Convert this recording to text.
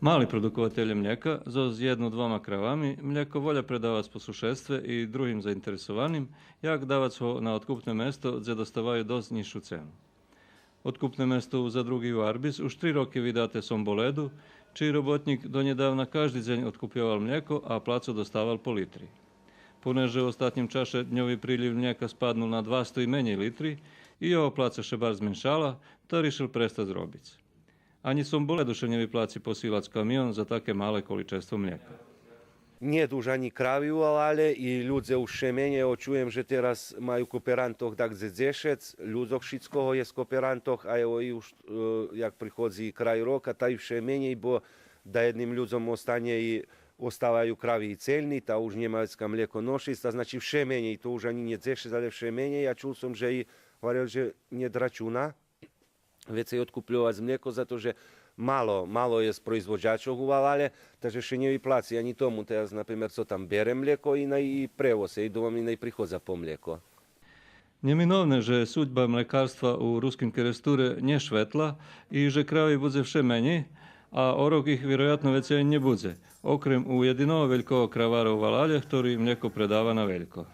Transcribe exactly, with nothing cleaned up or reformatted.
Мали продукователє млєка зоз єдну-двома кравами млєко воля предавац по сушедстве и другим заинтересованим, як давац го на откупне место, дзе доставаю досц нїзшу цену. Откупне место у Задруґи у Арбис уж три роки видате Сомболеду, чий роботнїк донєдавна кажди дзень откупйовал млєко, а плацу доставал по литри. Понеже у остатнїм чаше дньови прилїв млєка спаднул на двасто и менєй литри и його плаца ше барз зменшала, та ришел престац робиц. Анї Сомболеду ше нє виплаци посилац камион за таке мале количество млєка. Нєт уж анї крави у валалє и людзе уж вше менєй, о, чуєм же тераз маю кооперантох дакдзе дзешец, людзох шицкого єст кооперантох, а ево и уж, е, як приходзи край рока, та и вше менєй, бо даєдним людзом останє и оставаю крави и цельни, та уж нєма вецка млєко ношиц, та значи вше менєй, то уж анї нє дзешец, але вше менєй, а чул сом же и гварел же нєт рачуна вецей откупйовац млєко, зато же мало, мало єст производжачох у валалє, та же ше нє виплаци анї тому тераз, например, цо там бере млєко и най и превоз, и домом и най приходза по млєко. Нєминовне же судьба млєкарства у Руским Керестуре нє шветла и же крави будзе вше менєй, а о рок их вироятно вецей нє будзе, окрем у єдиного велького кравара у валалє, хтори млєко предава на велько.